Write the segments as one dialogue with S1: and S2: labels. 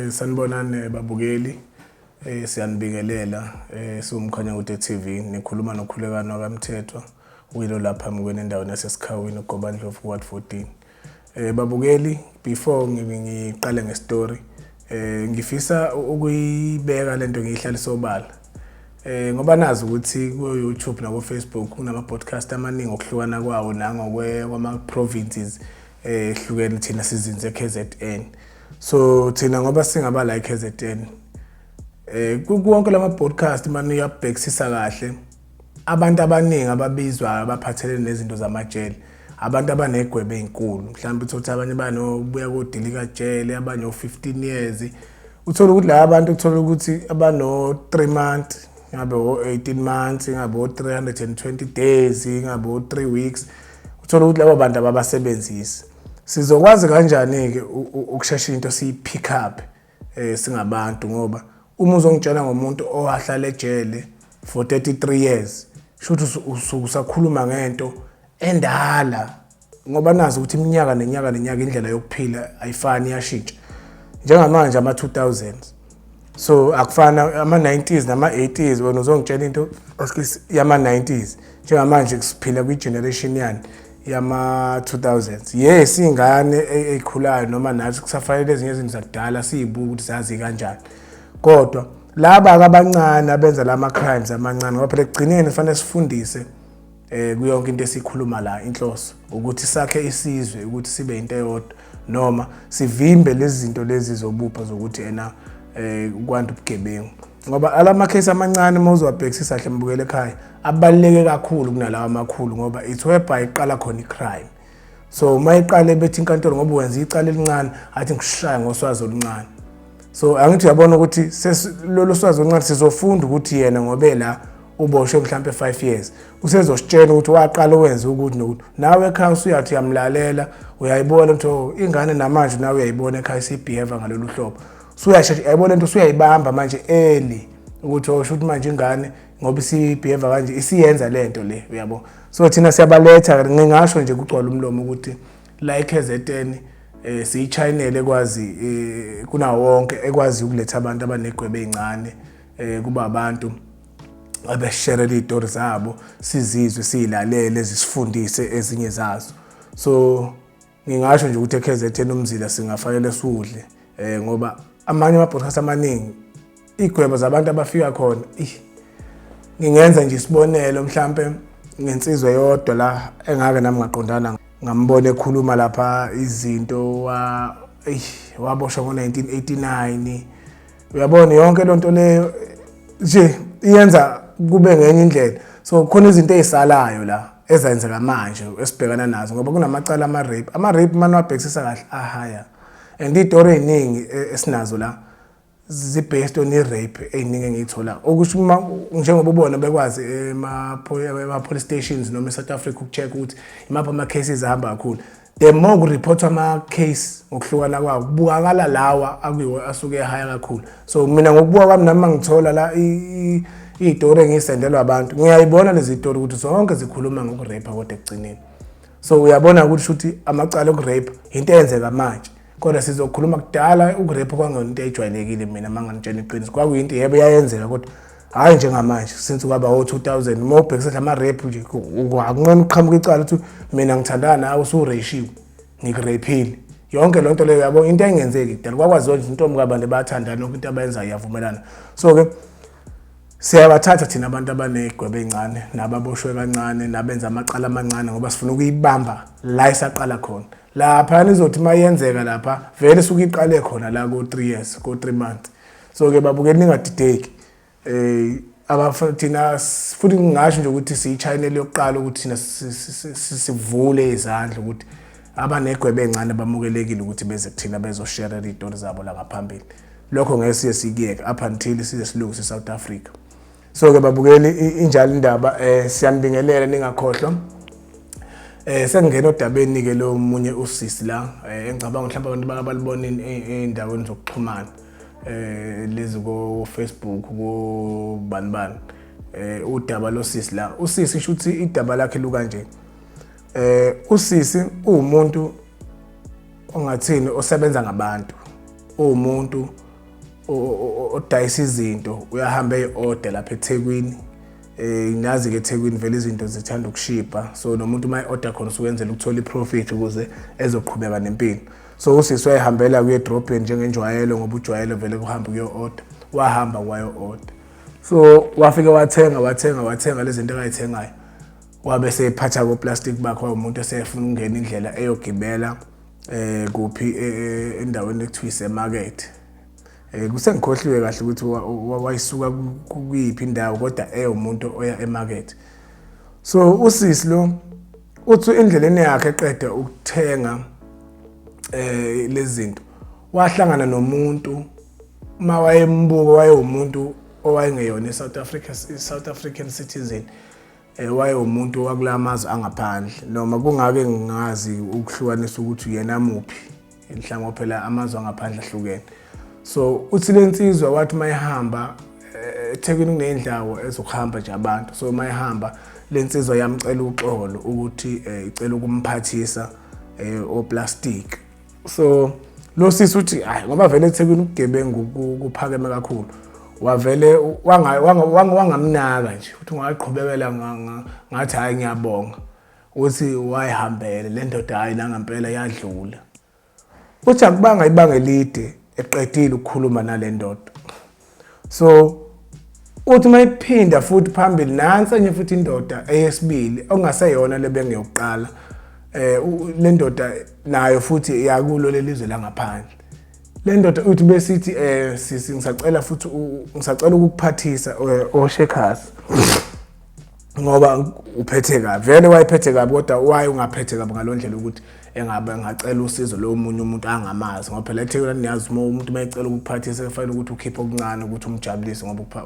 S1: Sanibonani babukeli. Siyanibingelela siwuMkhanyakude TV, nikhuluma noKhulekani wakaMthethwa uyilo lapha mkweni endaweni yaseSikhawini uGobandlovu Ward 14. Babukeli, before ngiqale ngestory, ngifisa ukuyibeka lento ngiyihlalisa obala. Ngoba nazi ukuthi ku YouTube na ku Facebook kunama podcast amaningi okuhlukana kwawo nangokwe kwama provinces ehlukene, thina sizinze KZN. So thina ngoba singaba la KZN, kuwonke lama podcast manje uyabhekisisa kahle, abantu abaningi ababizwayo abaphathelene nezinto zamajele abantu abanegwebe ezinkulu, mhlawumbe uthola abanye banobuya kodilika jele, abanye o15 years. Uthola ukuthi laba bantu, uthola ukuthi abano 3 months, ngabe o 18 months, ngabe o 320 days, ngabe o 3 weeks, uthola ukuthi labo bantu ababasebenzisi. Sizokwazi kanjani ke ukushesha into siyi pick up singabantu? Ngoba uma uzongitshela ngomuntu owahlala ejele for 33 years, shuthi usuke usakhuluma ngento endala, ngoba nazi ukuthi iminyaka nenyaka nenyaka indlela yokuphila ayifani, iyashintsha. Njengamanje ama-2000s, so akufana ama-90s nama-80s. Wena uzongitshela into yama-90s, njengamanje siphila kwi-generation yani yama-2000s. Yes, iy'ngane ey'khulayo noma nathi kusafanele ezinye izinto zakudala siyibuke ukuthi zazi kanjani, kodwa laba-ke abancane abenza lama-crimes amancane, ngoba phela ekugcineni kufanele sifundise kuyonke into esikhuluma la, inhloso ukuthi sakhe isizwe, ukuthi sibe into eyodwa noma sivimbe lezi zinto lezi zobupha zokuthi ena kwanda ubugebengu, ngoba alama case amancane uma uzowabhekisisa kahle, mbukele ekhaya, abaluleke kakhulu kunalawa amakhulu, ngoba it's whereby iqala khona i-crime. So uma iqale bethi inkantolo ngoba wenza icala elincane, athi ngishaya ngoswazi oluncane. So angithi uyabona ukuthi lolu swazi oluncane sizofunda ukuthi yena ngobe la uboshwe mhlampe 5 years, usezositshela ukuthi waqala wenza ukuthi nokuthi. Nawe ekhaya usuyathi uyamlalela, uyayibona ukuthi, oh, ingane namanje nawe uyayibona ekhaya isibehave ngalolu hlobo. Usuyashesha uyayibona into, usuyayibamba manje early ukuthi, oh, shuthi manje ingane ngoba isibehave kanje isiyenza lento le, uyabo. So thina siyabaletha. Ngingasho nje kugcwala umlomo ukuthi la eKZN siyi-channel ekwazi kunawo wonke ekwazi ukuletha abantu abanegwebe ezincane, kuba abantu abesherela iy'tori zabo, sizizwe, siyilalele, zisifundise ezinye zazo. So ngingasho nje ukuthi eKZN umzila singafanele siwudle, ngoba amanye ama-podcast amaningi igwebo zabantu abafika khona. Ngingenza nje isibonelo mhlambe ngensizwe yodwa la engake nami ngaqondana, ngambona ekhuluma lapha izinto, wa waboshwa ngo-1989. Uyabona yonke lonto leyo nje iyenza kube ngenye indlela. So khona izinto ezisalayo la ezenzeka manje esibhekana nazo, ngoba kunamacala ama-rape. Ama-rape manje wabhekisisa kahle ahaya, and iy'tori ey'ningi esinazo la zi-based on i-rape ey'ningi engiyithola, okusho uma njengoba ubona bekwazi ema-police stations noma e-South Africa uku-check ukuthi imaphi ama-cases ahamba kakhulu. The more ku-reportwa ama-case ngokuhlukana kwawo, kubukakala lawa akuyiwo asuke ehaya kakhulu. So mina ngokubuka kwami nami, mangithola la iy'tori engiyisendelwa abantu, ngiyayibona lezi tori ukuthi zonke zikhuluma ngoku-rape, kodwa ekugcineni. So uyabona ukuthi shuthi amacala oku-rape into eyenzeka manje, kodwa sizokhuluma kudala uku-rape kwangeyona into ejwayelekile. Mina uma nganitshela iqiniso, kwakuyinto yebo iyayenzeka, kodwa hhayi njengamanje since kwaba o-2000. Uma ubhekisela ama-rape nje, akunqena ukuqhamuka icala ukuthi mina ngithandana nawe, usu-rape-iwe, ngiku-rape-ile, yonke loo nto leyo, yabo, into engenzeki kudala. Kwakwaziwa nje intombi kabantu bayathandana, yonke into abayenzayo iyavumelana. So-ke siyabathatha thina abantu abanegwebe ey'ncane nababoshwe kancane nabenza amacala amancane, ngoba sifuna ukuyibamba la isaqala khona. Lapha izothi uma yenzeka lapha vele isuke iqale khona la ko-3 years, ko-3 months. So-ke babukeli, ningadideki. Thina futhi ngingasho nje ukuthi siyi-channel yokuqala ukuthi thina sivule izandla ukuthi abanegwebe encane bamukelekile ukuthi beze kuthina bezosherela iy'tori zabo la ngaphambili. Lokho ngeke siye sikuyeke up until size silungise i-South Africa. So-ke babukeli, injalo indaba. Siyanibingelela, ningakhohlwa. Sengingena odabeni ke lo munye usisi la engicabanga mhlawumbe abantu bakabalibona ey'ndaweni zokuxhumana lezi ko Facebook, ko bani bani, udaba losisi la. Usisi shuthi idaba lakhe lukanje. Usisi uwumuntu ongathini, osebenza ngabantu. Uwumuntu odayisa izinto, uyahamba eyi-order lapha eThekwini. Nazi-ke eThekwini vele izinto zithanda ukushibha, so nomuntu uma e-order khona usukwenzela ukuthola i-profit ukuze ezoqhubeka nempilo. So usisi wayehambela kuye edrobheni njengenjwayelo, ngoba ujwayele vele kuhamba kuyo-order. Wahamba wayo-order, so wafike wathenga wathenga wathenga lezi zinto akayithengayo, wabe esephatha koplastic bakhe. Wawumuntu esefuna ukungena indlela eyogibela kuphi, endaweni ekuthiwa isemakethe. Kusengikhohliwe kahle ukuthi wayisuka kuyiphi indawo, kodwa ewumuntu oya emakethe. So usisi lo uthi endleleni yakhe eqeda ukuthenga lezi zinto, wahlangana nomuntu. Uma wayembuka, wayewumuntu owayengeyona i-South Africa, i-South African citizen, wayewumuntu wakula mazwe angaphandle, noma kungake ngingazi ukuhlukanisa ukuthi yena muphi mhlawumbe, phela amazwe angaphandle ahlukene. So uthi lensizwa wathi mayihamba eThekwini kuneyindawo ezokuhamba nje abantu, so mayihamba lensizwa yamcela uxolo ukuthi icela ukumphathisa oplastic. So lo sisi uthi hayi, ngoba vele eThekwini ubugebengu kuphakeme kakhulu, wavele wangamnaka nje, uthi ungaqhubekela ngathi hayi, ngiyabonga. Uthi wayihambele le ndoda, hayi nangempela yadlula. Uthi akubanga ibanga elide eqedile ukukhuluma nale ndoda, so uthi mayiphinda futhi phambili, nansi enye futhi indoda eyesibili okungaseyona lebengeyokuqala. Le ndoda nayo futhi yakulo lelizwe langaphandle. Le ndoda uthi besithi, "Sisi, ngisacela futhi ngisacela ukukuphathisa oshekhazi ngoba uphethe kabi." Vele wayephethe kabi, kodwa waye ungaphethe kabi ngaloo ndlela ukuthi engabe engacela usizo lomunye umuntu angamazi, ngoba phela eThekwini niyazi uma umuntu uma ecela ukukuphathisa kufanele ukuthi ukhiphe okuncane ukuthi umjabulise ngoba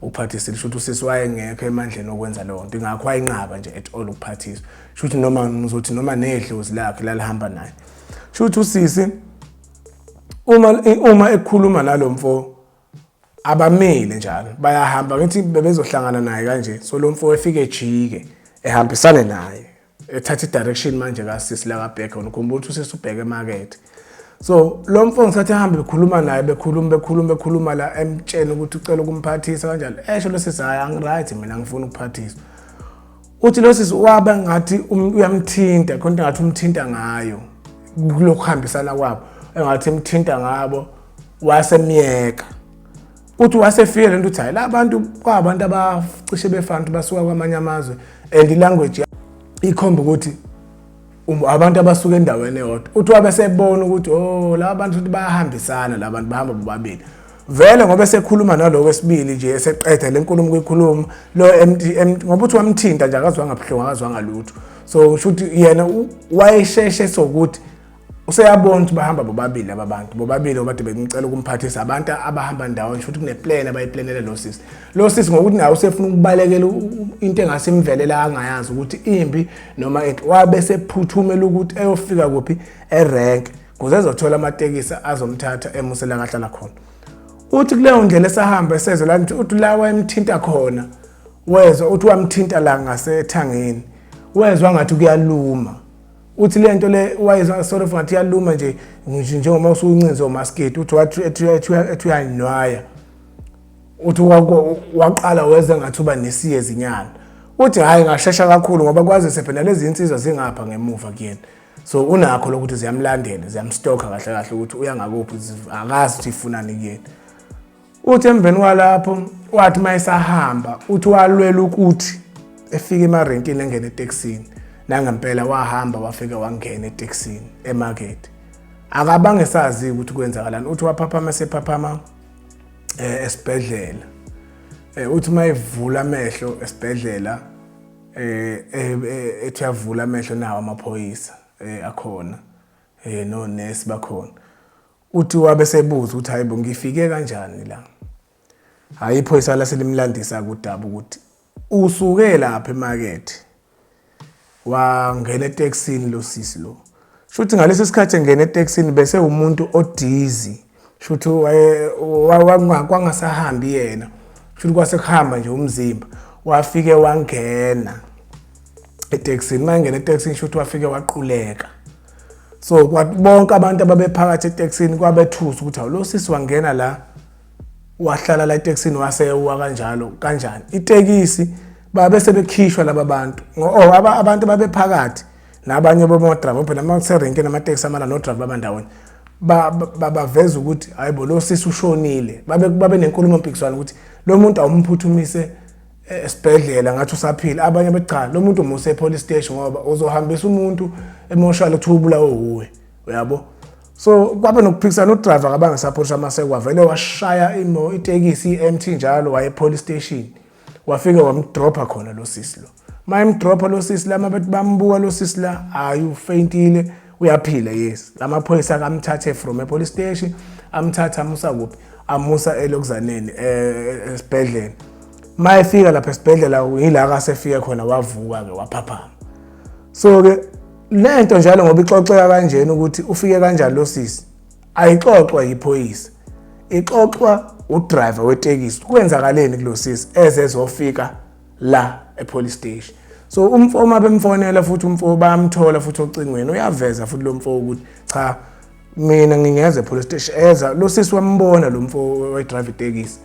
S1: uphathisile. Sho ukuthi usisi wayengekho emandleni okwenza leyo nto, ingakho wayinqaba nje at all ukuphathiswa. Sho ukuthi noma ngizothi noma nedlozi lakhe lalihamba naye. Sho ukuthi usisi uma ekhuluma nalo mfo, abamile njalo bayahamba, ngithi bebezohlangana naye kanje. So lo mfo efike ejike ehambisane naye, ethatha i-direction manje kasisi la kabheka khona. Ukhumbula ukuthi usisi ubheke emakethe. So lo mfo ngisathi ehambe bekhuluma naye, bekhuluma bekhuluma bekhuluma la, emtshela ukuthi ucela ukumphathisa kanjalo, esho lo sisi, "Hayi, angi-right mina, ngifuna ukuphathiswa." Uthi lo sisi waba ngathi uyamthinta khona, ngathi umthinta ngayo kulokhu kuhambisana kwabo, engathi emthinta ngabo, wasemyeka. Uthi wasefike lento, uthi hayi, la bantu kwabantu abacishe befana, ukuthi basuka kwamanye amazwe and ilanguage ikhomba ukuthi abantu abasuka endaweni eyodwa. Uthi wabe sebona ukuthi oh, laba bantu futhi bayahambisana, la bantu bahamba bobabili vele, ngoba esekhuluma nalo wesibili nje, eseqeda le nkulumo kuyikhuluma lo ngoba uthi wamthinta nje, akazwanga buhlungu, akazwanga lutho. So kusho ukuthi yena wayesheshe sokuthi useyabona ukuthi bahamba bobabili laba bantu bobabili, ngoba kade bengicela ukumphathisa, abantu abahamba ndawonye. Futhi kuneplan abayiplanele lo sisi. Lo sisi ngokuthi naye usefuna ukubalekela into engase imvelela angayazi ukuthi imbi noma enhle, wabe sephuthumela ukuthi eyofika kuphi, erank, kuze ezothola amatekisi azomthatha emusela kahlala khona. Uthi kuleyo ndlela esahamba eseze la, uthi la wayemthinta khona, wezwa, uthi wamthinta la ngasethangeni, wezwa ngathi kuyaluma. Uthi le nto le wayezwa sort of ngathi iyaluma nje, njengoba usuncinze umasketi. Uthi wathi ethi uyanwaya, uthi waqala weze ngathi uba nesiyezinyana. Uthi hhayi, ngashesha kakhulu ngoba kwazise phela lezi insizwa zingapha ngemuva kuyena, so unakho lokuthi ziyamlandela, ziyamstalka kahle kahle ukuthi uya ngakuphi, akazi ukuthi ifunani kuyena. Uthi emveni kwalapho, wathi uma esahamba, uthi walwela ukuthi efike emarenkini engene etekisini. Nangempela wahamba wafike wangena etekisini emakethe, akabange sazi ukuthi kwenzakalani. Uthi waphaphama esephaphama esibhedlela. Uthi uma evula amehlo esibhedlela, ethi uyavula amehlo, nawo amaphoyisa akhona, nonesi bakhona. Uthi wabe sebuza ukuthi hayibo, ngifike kanjani la? Hayi, iphoyisa laselimlandisa kudaba ukuthi usuke lapha emakethe wangena etekisini lo sisi lo. Shuthi ngalesi sikhathi engena etekisini bese umuntu odizzy, shuthi kwangasahambi yena, shuthi kwase kuhamba nje umzimba. Wafike wangena etekisini, uma engena etekisini shuthi wafike waquleka. So bonke abantu ababephakathi etekisini kwabethusa ukuthi awu, lo sisi wangena la, wahlala la etekisini, wasewa kanjalo kanjani itekisi. Babe sebekhishwa laba bantu, oh, abantu ababephakathi nabanye bomodrayiva phela uma kuserenkini amatekisi amana nodrayiva babandawonye, baveza ukuthi hayi bo, lo sisi ushonile. Babe nenkulumo mpikiswano ukuthi lo muntu awumphuthumise esibhedlela, ngathi usaphila. Abanye bethi cha, lo muntu umuse e-police station ngoba uzohambisa umuntu emoshwali kuthiwa ubulawe wuwe, uyabo. So kwaba nokuphikisana. Udriver akabange esapholisha amaseko, wavele washaya itekisi i-empty njalo, waye e-police station, wafike wamdropha khona lo sisi lo. Ma emdropha lo sisi la, mabethi bambuka lo sisi la, hayi, ufaintile, uyaphila. Yes, amaphoyisa akamthathe from e-police station, amthatha amusa kuphi? Amusa elokuzaneni, esibhedlela. Ma efika lapha esibhedlela, yila kasefike khona wavuka-ke, waphaphama. So-ke lento njalo ngoba ixoxeka kanjena ukuthi ufike kanjani lo sisi, ayixoxwa yiphoyisa, ixoxwa udriver wetekisi, kwenzakaleni kulo sisi ezezofika la e-police station. So umfo uma bemfonela futhi, umfo bayamthola futhi ocingweni, uyaveza futhi lo mfo ukuthi cha, mina ngingeza e-police station. Eza lo sisi, wambona lo mfo wayedrive itekisi,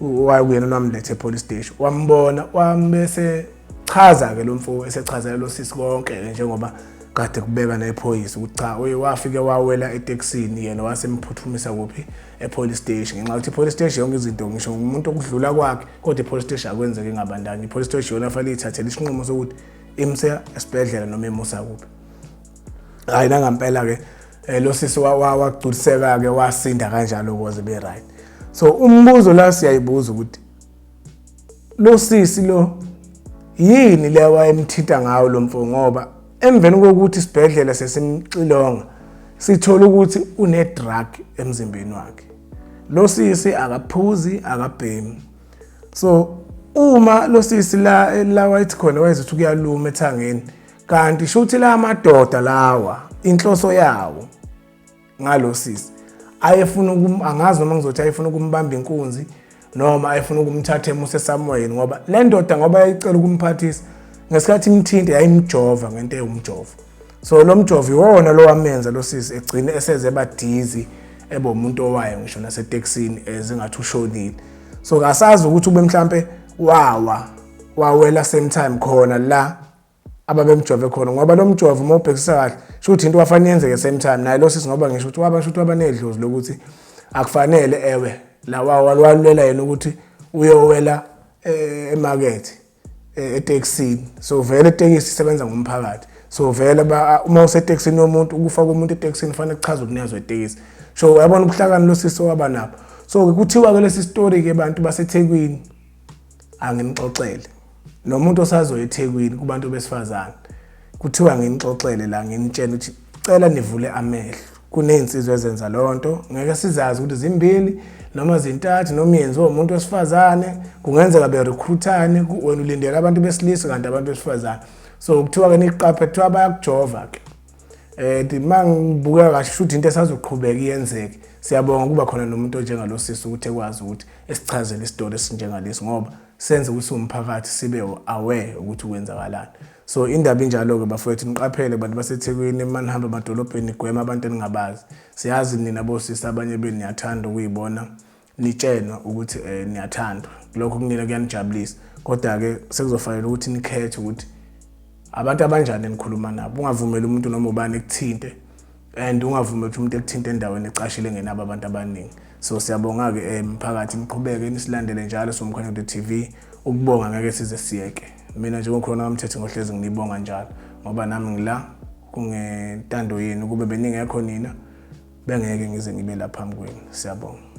S1: wayekuyena wamlethe e-police station, wambona, wambese chaza-ke lo mfo, esechazela lo sisi konke-ke njengoba kade kubeka nephoyisa ukuthi cha, uye wafike wawela etekisini, yena wasemphuthumisa kuphi? E-police station, ngenxa yokuthi i-police station yonke izinto, ngisho umuntu okudlula kwakhe, kodwa i-police station akwenzeki ingabandanye. I-police station yona fanele ithathele isinqumo sokuthi imse esibhedlela noma imusa kuphi. Hayi, nangampela-ke lo sisi wagculiseka-ke, wasinda kanjalo kwaze be right. So umbuzo la siyayibuza ukuthi lo sisi lo yini le wayemthinta ngawo lo mfo, ngoba emveni kokuthi isibhedlela sesimxilonga sithola ukuthi une-drug emzimbeni wakhe. Lo sisi akaphuzi, akabhemi. So uma lo sisi la wayethi khona wayezothi kuyaluma ethangeni, kanti shuthi la madoda lawa inhloso yawo ngalo sisi ayefuna angazi noma ngizothi ayefuna ukumbamba inkunzi noma ayefuna ukumthatha emuse somewhere, ngoba le ndoda, ngoba yayicela ukumphathisa, ngesikhathi imthinte yayimjova ngento ewumjovo. So lo mjovo iwona lo wamenza lo sisi egcine eseze ba-dizzy, ebe umuntu owayo ngisho nasetekisini ezingathi ushonile. So asazi ukuthi ube mhlambe wawa, wawela same time khona la ababemjove khona, ngoba lo mjovo uma ubhekisisa kahle sho ukuthi into wafanele yenzeke same time naye lo sisi, ngoba ngisho ukuthi waba sho ukuthi waba nedlozi lokuthi akufanele ewe la, walulela yena ukuthi uyowela emakethe, etekisini. So vele itekisi isebenza ngomphakathi, so vele uma usetekisini yomuntu, ukufa komuntu etekisini kufanele kuchaze umnikazi wetekisi. So uyabona ubuhlakani lo sisi owaba nabo. So kuthiwa-ke lesi story-ke, bantu baseThekwini, anginixoxele nomuntu osazoya eThekwini, kubantu besifazane kuthiwa nginixoxele la, nginitshela ukuthi cela nivule amehlo, kuney'nsizwa ezenza leyo nto. Ngeke sizazi ukuthi zimbili noma zintathu noma yenziwe umuntu wesifazane, kungenzeka berecruitane, wena ulindele abantu besilisa kanti abantu besifazane. So kuthiwa-ke niqaphe, kuthiwa bayakujova-ke. Uma ngibukeka kahle shuthi into esazoqhubeka iyenzeke. Siyabonga kuba khona nomuntu onjengalo sisi ukuthi ekwazi ukuthi esichazele isitori esinjengalesi, ngoba senze ukuthi umphakathi sibe aware ukuthi kwenzakalani. So indaba injalo-ke bafowethu, niqaphele bantu baseThekwini, uma nihamba emadolobheni gwema abantu eningabazi. Siyazi nina bosisi abanye benu niyathanda ukuyibona nitshenwa ukuthi niyathandwa, lokho kunina kuyanijabulisa, kodwa-ke sekuzofanele ukuthi nikhethe ukuthi abantu abanjani enikhuluma nabo. Ungavumeli umuntu noma ubani ekuthinte, and ungavumeli ukuthi umuntu ekuthinte endaweni ecashile engenabo abantu abaningi. So siyabonga-ke mphakathi, niqhubeke nisilandele njalo soMkhonyondo TV. Ukubonga ngeke size siyeke. Mina njengokhona kamthetho ngohlezi nginibonga njalo, ngoba nami ngila kungentando yenu. Kube beningekho nina, bengeke ngize ngibe la phambi kwenu. Siyabonga.